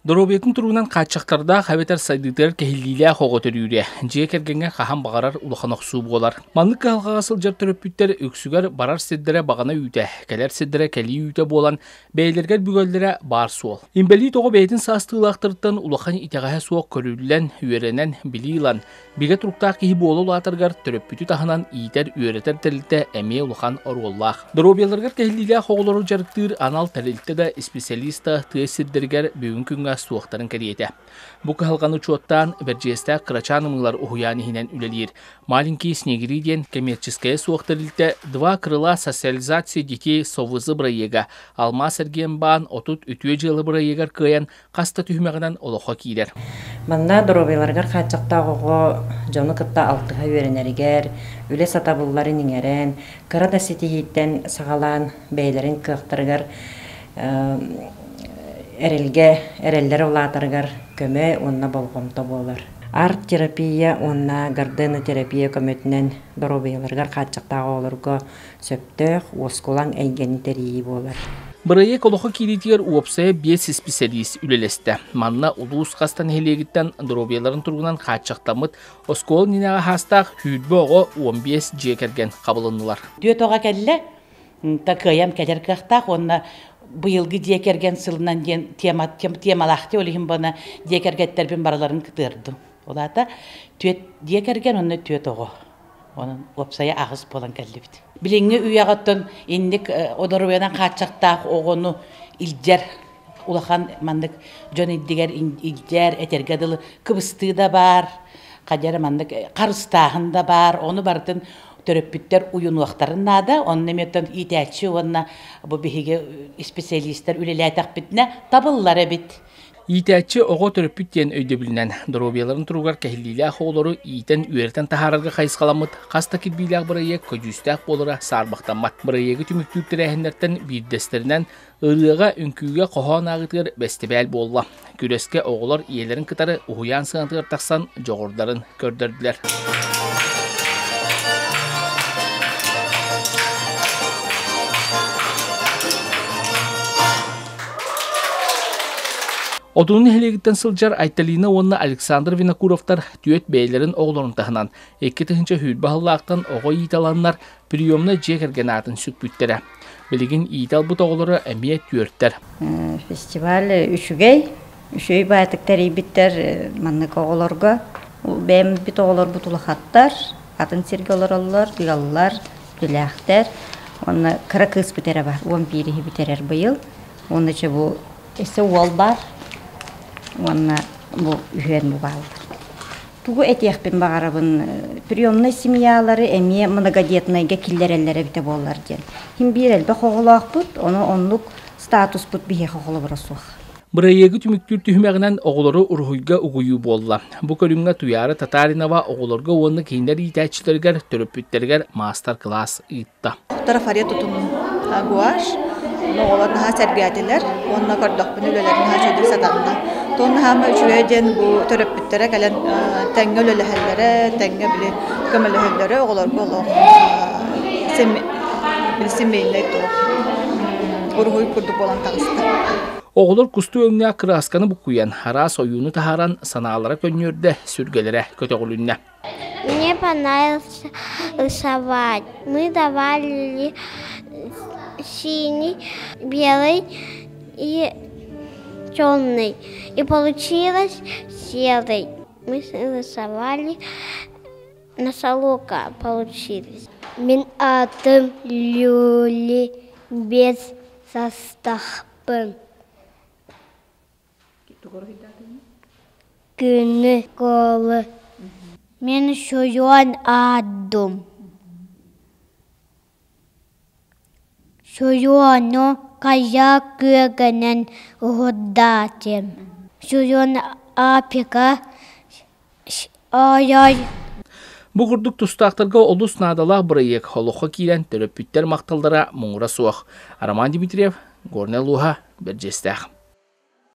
Доруобуйатын туругунан хааччахтардаах эбэтэр сайдыытыгар кэһиллиилээх оҕо төрүүрэ дьиэ кэргэҥҥэ хаһан баҕарар улахан охсуу буолар. Маннык кыһалҕаҕа сылдьар төрөппүттэр үксүгэр барар сирдэрэ баҕана үүтэ, кэлэр сирдэрэ кэлии үүтэ буолан бэйэлэригэр бүгэллэрэ баар суол. Инбэлиит оҕо бэйэтин саастыылаахтарыттан улахан итэҕэһэ суох көрүллэн, үөрэнэн, билии ылан, Бигэ туруктаах киһи буола улаатарыгар төрөппүтү таһынан иитэр-үөрэтэр тэрилтэ эмиэ улахан оруоллаах. Доруобуйаларыгар кэһиллиилээх оҕолору дьарыктыыр анал тэрилтэ да, исписэлиис да тыа сирдэригэр бүгүн күҥҥэ суохтарын кэриэтэ. Бу кыһалҕаны учуоттаан, Бэрдьигэстээх кырачаан ымыылар уһуйаан иһинэн үлэлиир «Маленькие снегири» диэн кэмиэрчэскэйэ суох тэрилтэ «Два крыла социализации детей СОВЗ» бырайыага Алмаас эргиэн баан 30 үтүө дьыала бырайыагар кыайан хас да түһүмэҕинэн олоххо киирэр. Манна доруобуйаларыгар хааччахтаах оҕо дьону кытта алтыһа үөрэнэригэр, үлэ сатабылларын иҥэрэн, кыра да ситиһииттэн саҕалаан бэйэлэрин кыахтарыгар эрэлгэ эрэллэрэ улаатарыгар көмө уонна болҕомто буолар. Арт-терапия уонна гарденотерапия көмөтүнэн доруобуйаларыгар хааччахтаах оҕолорго сөптөөх уоскулаҥ эйгэни тэрийии буолар. Бырайыак олоххо киириитигэр уопсайа биэс исписэлиис үлэлэстэ. Манна улуус хас да нэһилиэгиттэн доруобуйаларын туругунан хааччахтаммыт оскуола иннинээҕи саастаах 20 оҕо 15 дьиэ кэргэн хабылыннылар. Түөрт оҕо кэллэ, кыайан кэлэр кыахтаах уонна быйылгы дьиэ кэргэн сылынан диэн тема, темалаах ол иһин бана дьиэ кэргэттэрбин барыларын кытыардым. Ол аата түөрт дьиэ кэргэн уонна түөрт оҕо. Онон уопсайа аҕыс буолан кэллибит. Билиҥҥи үйэҕэ инник одоруйанан хааччахтаах оҕону илдьэр улахан маннык дьон илдигэр илдьэр этэргэ дылы кыбыстыы да баар, хадьара маннык харыстааһын да баар, ону барытын төрөппүттэр уйунуохтарын наада. Онно эмиэ иитээччи уонна бу биһиги исписэлиистэр үлэлээтэхпитинэ табыллар эбит. Иитээччи оҕо төрөппүт диэн өйдөбүлүнэн доруобуйаларын туругар кэһиллиилээх оҕолору иитэн-үөрэтэн таһаарарга хайысхаламмыт хас да кирбиилээх бырайыак көдьүүстээх буолара саарбахтаммат. Бырайыагы түмүктүүр тэрээһиннэртэн биирдэстэринэн ырыаҕа, үҥкүүгэ, хоһоон ааҕыытыгар бэстибээл буолла. Күрэскэ оҕолор ийэлэрин кытары уһуйаан сыанатыгар тахсан дьоҕурдарын көрдөрдүлэр. Одуну нэһилиэгиттэн сылдьар Айталина уонна Александр Винокуровтар түөрт бэйэлэрин оҕолорун таһынан 2020 сыллаахтан оҕо иитэ ыланнар приемнай дьиэ кэргэн аатын сүкпүттэрэ. Билигин иитэ ылбыт оҕолоро эмиэ түөртэр. Фестиваль үчүгэй, үчүгэй баайтык тэрийбиттэр маннык оҕолорго. Бэйэм бит оҕолорбут улахаттар, атын сиргэ олороллор, ыаллар, үлэлээхтэр. Уонна кыра кыыспыт эрэ бар, 11-иһи бүтэрэр быйыл. Уонна чэ бу өссө уол баар уонна бу үһүөн бу бааллар. Тугу этиэхпин баҕарабын, приемнай семьялары эмиэ многодетнайга киллэрэллэр эбитэ буоллар диэн. Хим биир элбэх оҕолоохпут, ону оннук статуспут биһиэхэ холобура суох. Бырайыагы түмүктүүр түһүмэҕинэн оҕолору уруһуйга угуйуу буолла. Бу көрүҥҥэ Туйаара Татаринова оҕолорго уонна кинилэр иитээччилэригэр, төрөппүттэригэр маастар-кылаас ыытта. Трафарет тутуннум гуашь оҕолор наһаа сэргээтилэр уонна көрдөхпүнэ үлэлэрин наһаа үчүгэйдик сатанна. Туон наһаама үчүгэй диэн бу төрөппүттэрэ кэлэн тэҥҥэ үлэлэһэллэрэ, тэҥҥэ били көмөлөһөллөрө оҕолорго олох семейнэй туох уруһуй курдук буолан таҕыста. Оҕолор кустуу өҥнөөх кыраасканы буккуйан, араас ойууну таһааран санаалара көнньүөрдэ, сүргэлэрэ көтөҕүлүннэ. Мне понравилось рисовать. Мы давали синий, белый и темный. И получилось серый. Мы рисовали носолока получилось. Мин аатым Люли без састахпын. Күнү колы. Мин суйуон ааддум. Суйуону хайа күөгэнэн уһурдаатым. Суйуон Африка ой-ой Бу курдук тустаахтарга олус наадалаах бырайыак олоххо киирэн төрөппүттэр махталлара муҥура суох. Роман Дмитриев, Горнай улууһа, Бэрдьиэстээх.